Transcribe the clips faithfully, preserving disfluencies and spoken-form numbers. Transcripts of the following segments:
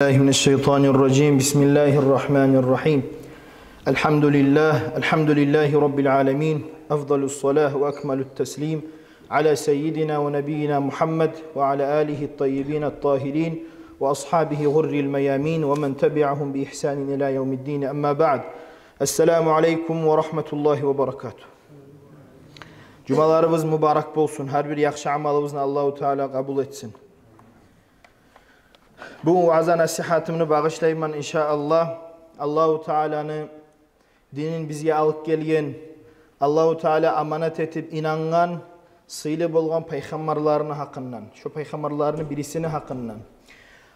بالله من الشيطان الرجيم. بسم الله الرحمن الرحيم. الحمد لله، الحمد لله رب العالمين. أفضل الصلاة وأكمل التسليم على سيدنا ونبينا محمد وعلى آله الطيبين الطاهرين وأصحابه غر الميامين ومن تبعهم بإحسان إلى يوم الدين. أما بعد. السلام عليكم ورحمة الله وبركاته. Жумаларыбыз мубарак болсун. Гьар бир яхшы амалыбызны Аллагьу Таала къабул этсин. Бугюн ваъза-насигьатымны багъышлайман, иншааллагь, Аллагьу Тааланы динин бизге алып гелген, Аллагьу Таала аманат этип инангъан сыйлы болгъан пайхаммарларыны гьакъындан, шо пайхаммарларыны бирисини гьакъындан.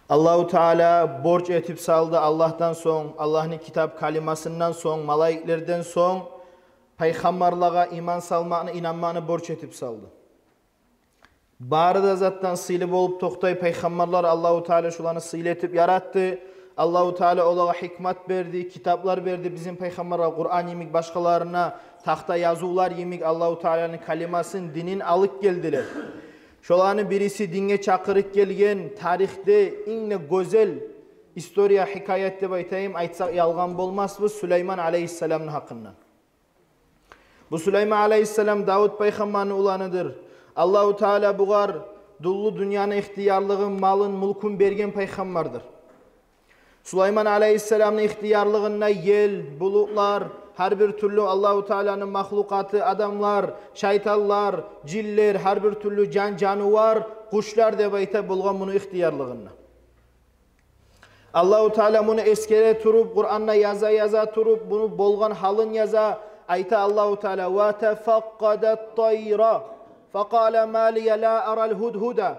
Аллагьу Таала борч этип салды Аллагьдан сонг, Аллагьны китап калимасындан сонг, малайиклерден сонг пайхаммарлагъа иман салмакъны, инанмакъны борч этип салды. Бары да затдан сыйлы болуп токътай пайхаммарлар, Аллагьу Таала шоланы сыйлы этип яратды. Аллагьу Таала олагъа гьикмат берди, китаплар берди. Бизин пайхаммаргъа Къуран йимик, башгъаларына тахта язывлар йимик Аллагьу Тааланы калимасын, динин алып гелдилер. Шоланы бириси динге чакъырып гелген, тарихде инг де гёзел история, хикаят деп айтайым, айтсакъ ялгъан болмасбыз, Сулейман алейгьиссаламны гьакъындан. Бу Сулейман алейгьиссалам Давут пайхаммарны уланыдыр. Аллагьу Таала бугъар дуллу дюньяны ихтиярлыгъын, малын, мюлкюн берген пайхаммардыр. Сулейман алейгьиссаламны ихтиярлыгъында ел, булутлар, гьар бир тюрлю Аллагьу Тааланы махлукъаты, адамлар, шайтанлар, жинлер, гьар бир тюрлю жан-жанывар, къушлар деп айта, болгъан муну ихтиярлыгъында. Аллагьу Таала муну эсгере туруп, Къуранда яза-яза туруп, муну болгъан гьалын яза, айта Аллагьу Таала: «وتفقد الطير فقال ما لي لا أرى الهدهد».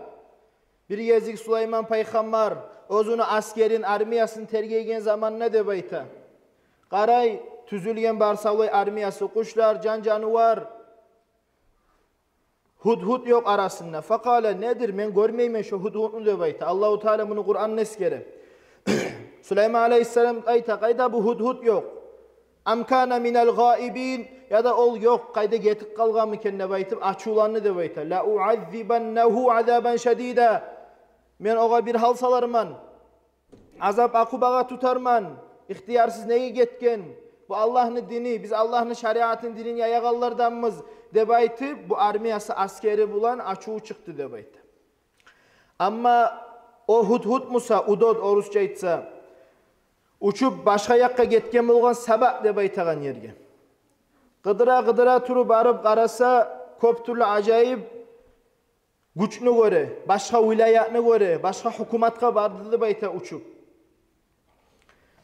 Бир гезик Сулейман пайхаммар оьзюню аскерин, армиясын тергейген заманда деп айта, къарай, тюзюлген бар савлай армиясы, къушлар, жан-жанывар. Гьудгьуд ёкъ арасында. «Факъала», недир, мен гёрмеймен шо гьудгьудну деп айта. Аллагьу Таала муну Къуранда эсгере. Сулейман алейгьиссалам айта: «Къайда бу гьудгьуд ёкъ? Ам кана минал гъаибин, яда ол ёкъ, къайда, гетип къалгъанмы экен?» деп айтып, ачувланды деп айта. «Ла уаззибаннагьу азабан шадида». Мен огъар бир гьал саларман. Азап-акъубагъа тутарман, ихтиярсыз неге гетген? Бу Аллагьны дини, биз Аллагьны шариатын, динин яягъанларданбыз, деп айтып, бу армиясы, аскери булан ачуву чыкъды деп айта. Амма о гьудгьуд буса, удод, орусча айтса, учуп башгъа якъгъа гетген болгъан, Саба деп айтагъан ерге. Къыдыра-къыдыра туруп барып къараса, кёп тюрлю ажайып гючню гёре, башгъа вилаятны гёре, башгъа гьукуматгъа барды деп айта учуп.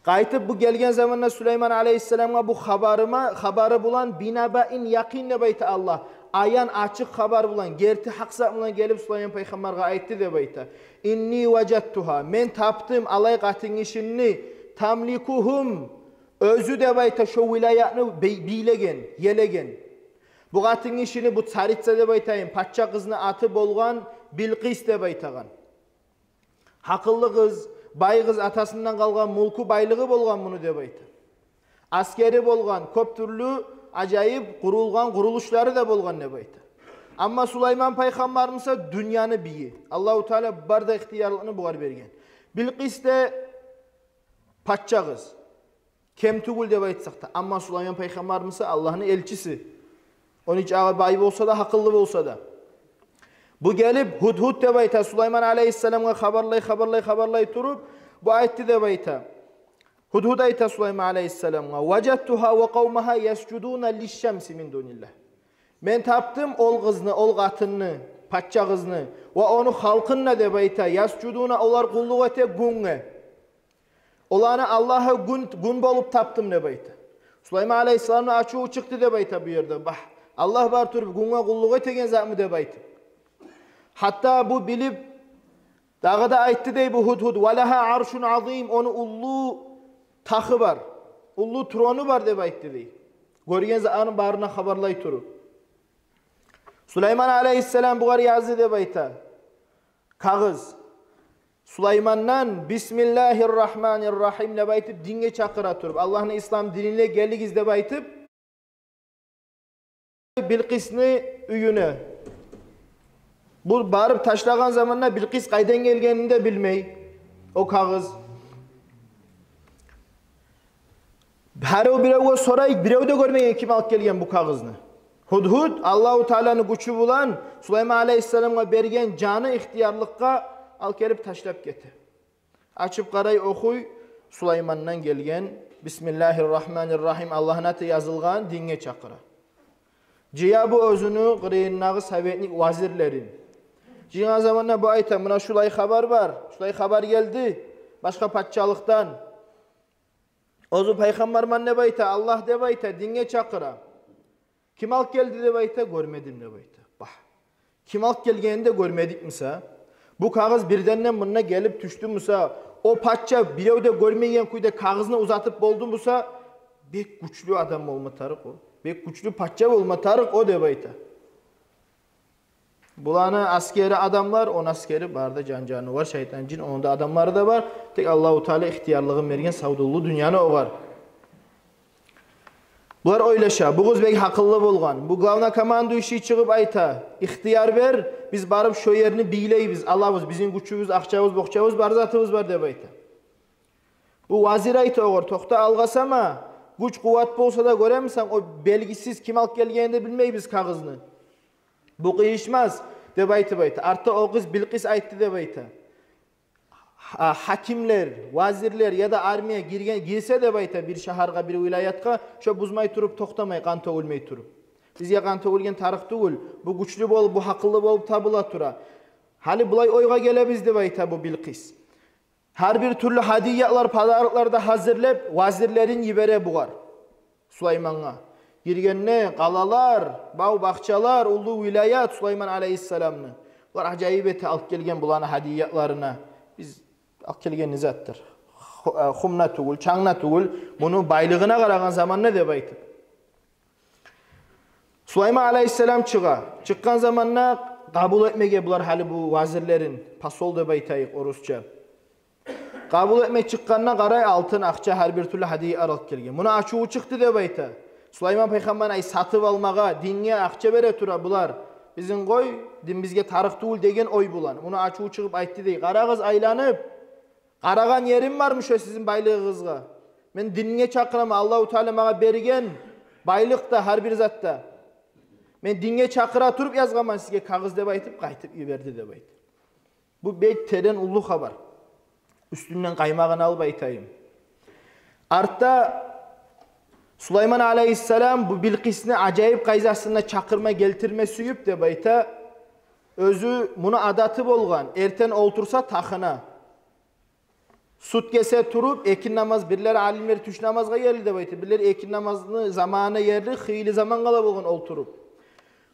Къайтып бу гелген заманда Сулейман алейгьиссаламгъа бу хабарыма, хабары булан, «бинабаин якъин» деп айта Аллагь. Аян, ачыкъ хабар булан, герти гьакъ зат булан гелип Сулейман пайхаммаргъа айтды деп айта. «Инни важадтугьа», мен тапдым алай къатынгишини, «тамликугьум», оьзю деп айта шо вилаятны бий-, бийлеген, елеген. Бу къатынгишини, бу царица деп айтайым, пача къызны аты болгъан Билкъис деп айтагъан. Гьакъыллы къыз, бай къыз, атасындан къалгъан мюлкю, байлыгъы болгъан муну деп айта. Аскери болгъан, кёп тюрлю ажайып къурулгъан къурулушлары да болгъан деп айта. Амма Сулейман пайхаммар буса дюньяны бийи. Аллагьу Таала бар да ихтиярлыкъны бугъар берген. Билкъис де пача къыз. Кем тюгюл деп айтсакъ да. Амма Сулейман пайхаммар буса Аллагьны элчиси. Ону чакъы бай болса да, гьакъыллы болса да. Бу гелип, Гьудгьуд деп айта, Сулейман алейгьиссаламгъа хабарлай, хабарлай, хабарлай туруп, бу айтды деп айта. Гьудгьуд айта Сулейман алейгьиссаламгъа: «Важадтугьа ва къавмагьа ясжудуна лишшамси мин дуниллагь». Мен тапдым ол къызны, ол къатынны, пача къызны, ва ону халкъын да деп айта, ясжудуна, олар къуллукъ эте гюнге. Оланы Аллагьы гюн, гюн болуп тапдым деп айта. Сулейман алейгьиссаламны ачуву чыкъды деп айта бу ерде. Багь, Аллагь бар туруп гюнге къуллукъ этеген затмы деп айтып. Гьатта бу билип, дагъы да айтды дей бу Гьудгьуд: «Ва лагьа аршун азим», ону уллу тахы бар, уллу трону бар деп айтды дей. Гёрген затланы барына хабарлай туруп. Сулейман алейгьиссалам бугъар язды деп айта кагъыз. Сулеймандан «Бисмиллагьир рагьманир рагьим» деп айтып, динге чакъыра туруп, Аллагьны ислам динине гелигиз деп айтып, Билкъисни уьюне. Бу барып ташлагъан заманда Билкъис къайдан гелгенин де билмей, о кагъыз. Гьар биревге сорай, бирев де гёрмеген ким алып гелген бу кагъызны. Гьудгьуд Аллагьу Тааланы гючю булан Сулайман алейгьиссаламгъа берген жаны ихтиярлыкъгъа алып гелип ташлап гете. Ачып къарай, охуй, Сулаймандан гелген, бисмиллагьир рагьманир рагьим, Аллагьны аты язылгъан, динге чакъыра. Жыя бу оьзюню къырыйындагъы советник вазирлерин. Жыйгъан заманда бу айта: «Муна шулай хабар бар, шулай хабар гелди башгъа пачалыкъдан. Оьзю пайхаммарман деп айта, Аллагь деп айта, динге чакъыра. Ким алып гелди?» — деп айта. «Гёрмедим», — деп айта. Багь. Ким алып гелгенин де гёрмедик буса, бу кагъыз бирденден мунда гелип тюшдю буса, о пача бирев де гёрмейген кюйде кагъызны узатып болду буса, бек гючлю адам болма тарыкъ о. Бек гючлю пача болма тарыкъ о, деп айта. Буланы аскери адамлар, он аскери бар да, жан-жанывар, шайтан, жин, ону да адамлары да бар. Тек Аллагьу Таала ихтиярлыгъын берген савдуллу дюньяны огъар. Булар ойлаша, бу къыз бек гьакъыллы болгъан. Бу главнокомандующий чыгъып айта: «Ихтияр бер, биз барып шо ерни бийлейбиз, алабыз, бизин гючюбюз, акъчабыз, бокъчабыз бар, затыбыз бар», — деп айта. Бу вазир айта огъар: «Токъта, алгъасама, гюч-къуват болса да, гёремисен, о белгисиз, ким алып гелгенин де билмейбиз кагъызны. Бу къыйышмас», — деп айтып айта. Артда о къыз Билкъис айтды деп айта: «Гьа-, гьакимлер, вазирлер яда армия гирген, гирсе деп айта, бир шагьаргъа, бир вилаятгъа, шо бузмай туруп, токътамай, къан тёгюлмей туруп. Бизге къан тёгюлген тарыкъ тюгюл, бу гючлю болуп, бу гьакъыллы болуп табула тура. Гьали булай ойгъа гелебиз», — деп айта бу Билкъис. Гьар бир тюрлю гьадиялар, подароклар да гьазирлеп, вазирлерин йибере бугъар Сулаймангъа. Гиргенде къалалар, бав-бакъчалар, уллу вилаят Сулайман алейгьиссаламны. Булар ажайып эте алып гелген буланы гьадияларына. Биз алып гелген не затдыр? Ху-, э, хум да тюгюл, чанг да тюгюл, муну байлыгъына къарагъан заманда деп айтып. Сулайман алейгьиссалам чыгъа. Чыкъгъан заманда къабул этмеге булар гьали бу вазирлерин, посол деп айтайыкъ орусча. Къабул этме чыкъгъанда къарай, алтын, акъча, гьар бир тюрлю гьадия алып гелген. Муну ачуву чыкъды деп айта. Сулайман пайхаммар, ай, сатып алмагъа, динге акъча бере тура булар. Бизин къой, дин бизге тарыкъ тюгюл деген ой булан. Муну ачуву чыгъып айтды дей: «Къарагъыз айланып, къарагъан ерим бармы шо сизин байлыгъыгъызгъа? Мен динге чакъыраман, Аллагьу Таала магъа берген байлыкъ да, гьар бир зат да. Мен динге чакъыра туруп язгъанман сизге кагъыз», — деп айтып, къайтып йиберди деп айта. Бу бек терен уллу хабар. Уьстюнден къаймагъын алып айтайым. Артда Сулайман алейгьиссалам бу Билкъисни ажайып къайдасында чакъырма, гелтирме сююп деп айта. Оьзю муну адаты болгъан, эртен олтурса тахына, суд гесе туруп, экин намаз, бирлери алимлер тюш намазгъа ерли деп айта, бирлери экин намазны заманына ерли, хыйлы заман къала болгъан олтуруп.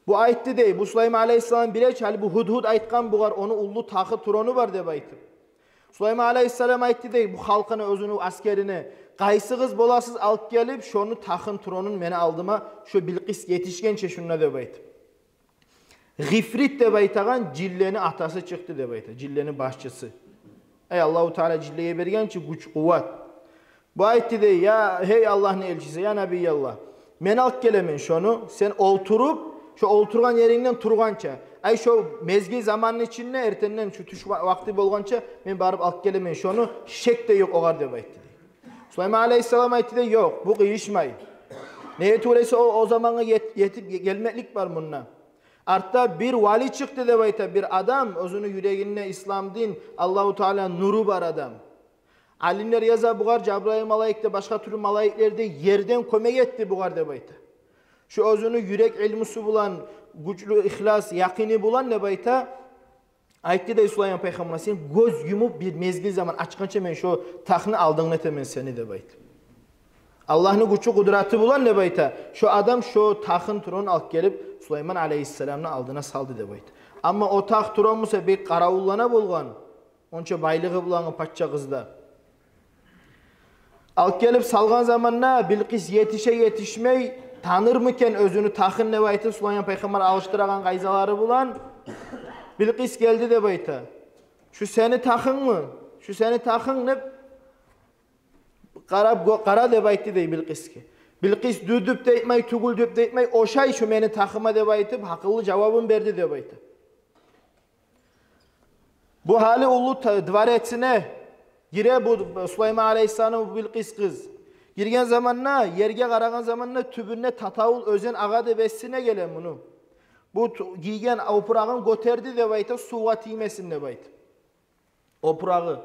Бу айтды дей, бу Сулайман алейгьиссалам биле чи, гьали бу Гьудгьуд айтгъан бугъар, ону уллу тахы, трону бар деп айтып. Сулайман алейгьиссалам айтды дей бу халкъына, оьзюню аскерине: «Къайсыгъыз боласыз алып гелип шону тахын, тронун мени алдыма, шо Билкъис етишгенче шунда?» — деп айтып. Гъифрит деп айтагъан жинлени атасы чыкъды деп айта, жинлени башчысы. Эй, Аллагьу Таала жинлеге берген чи гюч-къуват. Бу айтды дей: «Я, гьей Аллагьны элчиси, я Набияллагь, мен алып гелемен шону, сен олтуруп, шо олтургъан ерингден тургъанча, ай, шо мезгил заманны ичинде, эртенден шо тюш ва-, вакъти болгъанча мен барып алып гелемен шону, шек де ёкъ огъар», — деп айтды дей. Сулайман алейгьиссалам айтды дей: «Ёкъ, бу къыйышмай. Неге тюгюл эсе о, о замангъа ет-, етип ге-, гелмеклик бар мунда». Артда бир вали чыкъды деп айта, бир адам, оьзюню юрегинде ислам дин, Аллагьу Таала нуру бар адам. Алимлер яза бугъар, Жабрайыл малайик де, башгъа тюрлю малайиклер де ерден кёмек этди бугъар деп айта. Шо оьзюню юрек илмусу булан, гючлю ихлас, якъини булан деп айта. Айтды дей Сулайман пайхаммар: «Сен гёз юмуп бир мезгил заман ачгъанча мен шо тахны алдынгда этемен сени», — деп айтып. Аллагьны гючю, къудраты булан деп айта. Шо адам шо тахын, тронун алып гелип Сулайман алейгьиссаламны алдына салды деп айта. Амма о тах, трон буса бек къаравуллана болгъан, онча байлыгъы булангъы пача къызда. Алып гелип салгъан заманда Билкъис етише-етишмей, танырмы экен оьзюню тахын деп айтып, Сулайман пайхаммар алышдырагъан къайдалары булан, Билкъис гелди деп айта. «Шу сени тахынгмы? Шу сени тахынг?» — деп, «Къарап гё-, къара», — деп айтды дей Билкъисге. Билкъис «дюр» деп де айтмай, «тюгюл» деп де айтмай, «ошай шу мени тахыма» деп айтып, гьакъыллы жавабын берди деп айта. Бу гьали уллу та-, дворецине гире бу Сулайман алейгьиссаламны бу Билкъис къыз. Гирген заманда, ерге къарагъан заманда тюбюнде татавул оьзен агъа деп эсине геле муну. Бу ту-, гийген опурагъын гётерди деп айта, сувгъа тиймесин деп айта. Опурагъы.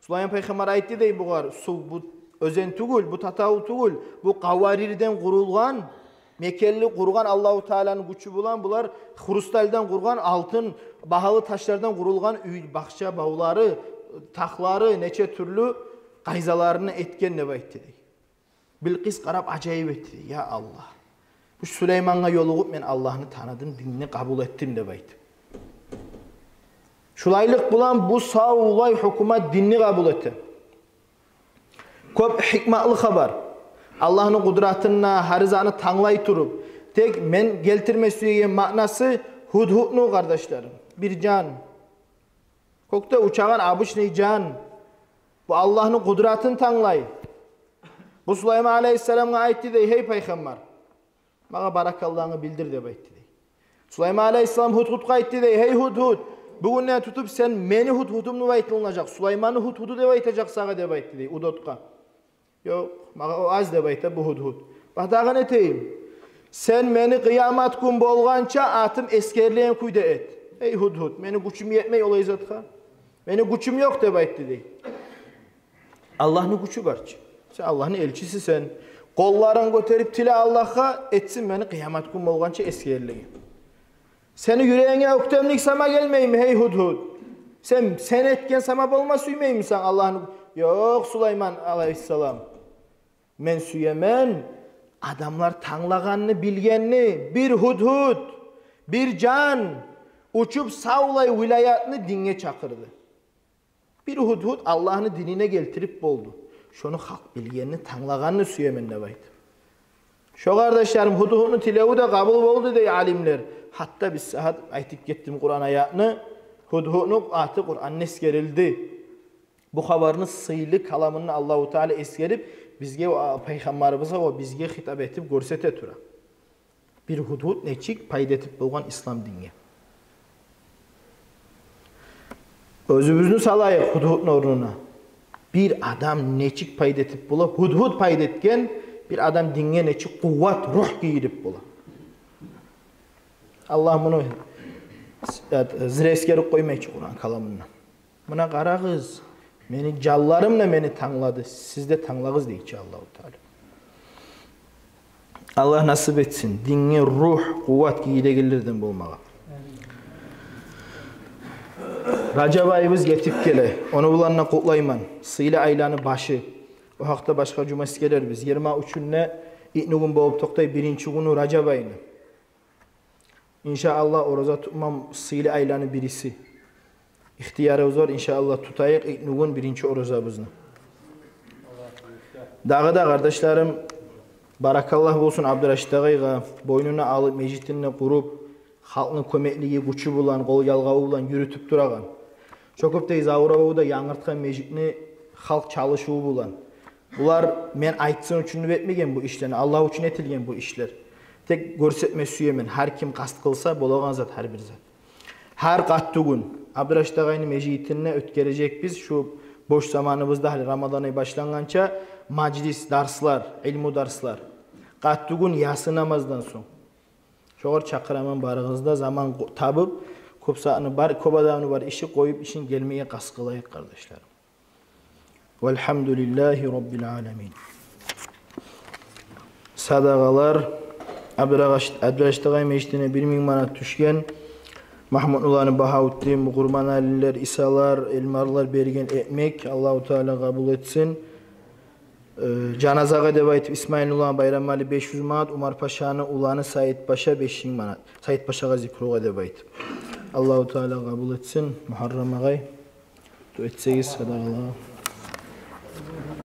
Сулайман пайхаммар айтды дей бугъар: «Сув, бу оьзен тюгюл, бу татавул тюгюл, бу къаварирден къурулгъан, мекенли къургъан Аллагьу Тааланы гючю булан, булар хрустальдан къургъан, алтын, багьалы ташлардан къурулгъан уьй, бакъча, бавлары, тахлары, нече тюрлю къайзаларыны этген», — деп айтды дей. Билкъис къарап ажайып этди: «Я Аллагь, бу Сулаймангъа ёлугъуп мен Аллагьны таныдым, динни къабул этдим», — деп айтды. Шулайлыкъ булан бу савлай гьукумат динни къабул эте. Кёп гьикматлы хабар. Аллагьны къудратына, гьар затны танглай туруп. Тек мен гелтирме сюеген маънасы гьудгьудну, къардашларым. Бир жан. Кёкде учагъан обычный жан. Бу Аллагьны къудратын танглай. Бу Сулайман алейгьиссаламгъа айтды дей: «Гьей пайхаммар, магъа баракаллангны билдир», — деп айтды дей. Сулайман алейгьиссалам гьудгьудгъа айтды дей: «Гьей гьудгьуд, бугюнден тутуп сен мени гьудгьудум деп айтылынажакъ, Сулайманны гьудгьуду деп айтажакъ сагъа», — деп айтды дей удотгъа. «Ёкъ, магъа о аз», — деп айта бу гьудгьуд. «Бакъ, дагъы не этейим? Сен мени къыямат гюн болгъанча атым эсгерилеген кюйде эт». «Гьей гьудгьуд, мени гючюм етмей олай затгъа. Мени гючюм ёкъ», — деп айтды дей. Аллагьны гючю бар чы. Сен Аллагьны элчисисен. Къолларынг гётерип тиле Аллагьгъа, этсин мени къыямат гюн болгъанча эсгерилеген. Сени юрегинге оьктемлик сама гелмейми, гьей гьудгьуд? Сен, сен этген сама болма сюймеймисен Аллагьны? Ёкъ, Сулайман алейгьиссалам. Мен сюемен адамлар танглагъанны, билгенни, бир гьудгьуд, бир жан учуп савлай вилаятны динге чакъырды. Бир гьудгьуд Аллагьны динине гелтирип болду. Шону халкъ билгенни, танглагъанны сюемен деп айтып. Шо, къардашларым, гьудгьудну тилеви де къабул болду дей алимлер. Гьатта бир сагьат айтып гетдим Къуран аятны, гьудгьудну аты Къуранда эсгерилди. Бу хабарны сыйлы каламында Аллагьу Таала эсгерип, бизге, о, пайхаммарыбызгъа, о, бизге хитап этип гёрсете тура. Бир гьудгьуд нечик пайда этип болгъан ислам динге. Оьзюбюзню салайыкъ гьудгьудну орнуна. Бир адам нечик пайда этип бола, гьудгьуд пайда этген бир адам динге нечик къуват, рух гийирип бола. Аллагь муну зря эсгерип къоймай чы Къуран каламында. Муна къарагъыз, мени жанларым да мени танглады, сиз де танглагъыз, дей чи Аллагьу Таала. Аллагь насип этсин динге рух, къуват гийирегенлерден болмагъа. Ражаб айыбыз гетип геле. Ону булан да къутлайман. Сыйлы айланы башы. О гьакъда башгъа жума эсгерербиз. Йигирма уьчюнде итнигюн болуп токътай биринчи гюню Ражаб айны. Иншааллагь, ораза тутмам сыйлы айланы бириси. Ихтиярыбыз бар, иншааллагь, тутайыкъ итнигюн биринчи оразабызны. Дагъы да, къардашларым, баракаллагь болсун Абдурашит агъайгъа, бойнуна алып, межитинде къуруп, халкъны кёмеклиги, гючю булан, къол ялгъаву булан юрютюп турагъан. Шо кюйде Завур авулда янгыртгъан межитни халкъ чалышыву булан. Булар, мен айтсын учун этмеген бу ишлени, Аллагь учун этилген бу ишлер. Тек гёрсетме сюемен, гьар ким къаст къылса болагъан зат, гьар бир зат. Гьар къаттыгюн Абдурашит агъайны межитинде оьтгережекбиз шу бош заманыбызда, гьали Рамадан ай башлангъанча, мажлис, дарслар, илму дарслар. Къаттыгюн ясы намаздан сонг. Шогъар чакъыраман барыгъызны да, заман къо-, табып, кёп сагьатны бар, кёп адамны бар иши къоюп, ишин гелмеге къаст къылайыкъ, къардашларым. Валгьамдулиллагьи раббил аламин. Садагъалар, Абдурагъаш-, Абдурашит агъай межитине бир минг манат тюшген. Магьмутулланы Багьавутдин, бу Къурманалилер, Исалар, Элмарлар берген экмек, Аллагьу Таала къабул этсин. Э, жаназагъа деп айтып, Исмаилулланы Байрамали беш юз манат, Умарпашаны уланы Саидпаша беш минг манат. Саидпашагъа зикругъа деп айтып. Аллагьу Таала къабул этсин, Мугьаррам агъай. Дуа этсегиз садагъалагъа.